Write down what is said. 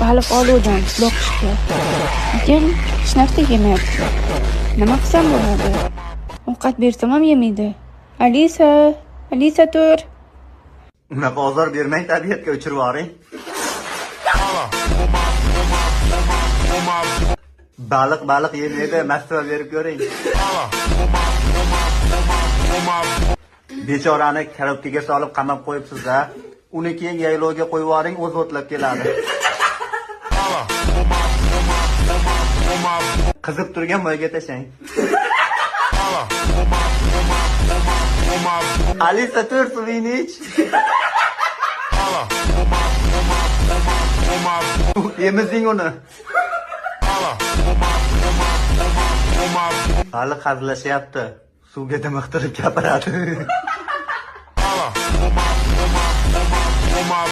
Baliq oluvdim boqishga. Lekin hech narsa yemayapti. Nima qilsam bo'ladi? Ovqat bersam ham yemaydi. Alisa, Alisa, tur. Unaqa ozor bermang tabiatga, o'chirib yuboring. Baliq baliq yemaydi, masva berib ko'ring. Bechorani korobkaga solib qamab qo'yibsiz-a. Uni keyin yaylovga qo'yib yuboring, o'zi o'tlab keladi. Qizib turgan moyga tashlang. Alisa, tur, suvingni ich. Emizing uni. Baliq hazillashyapti. Suvga dimiqtirib gapiradi.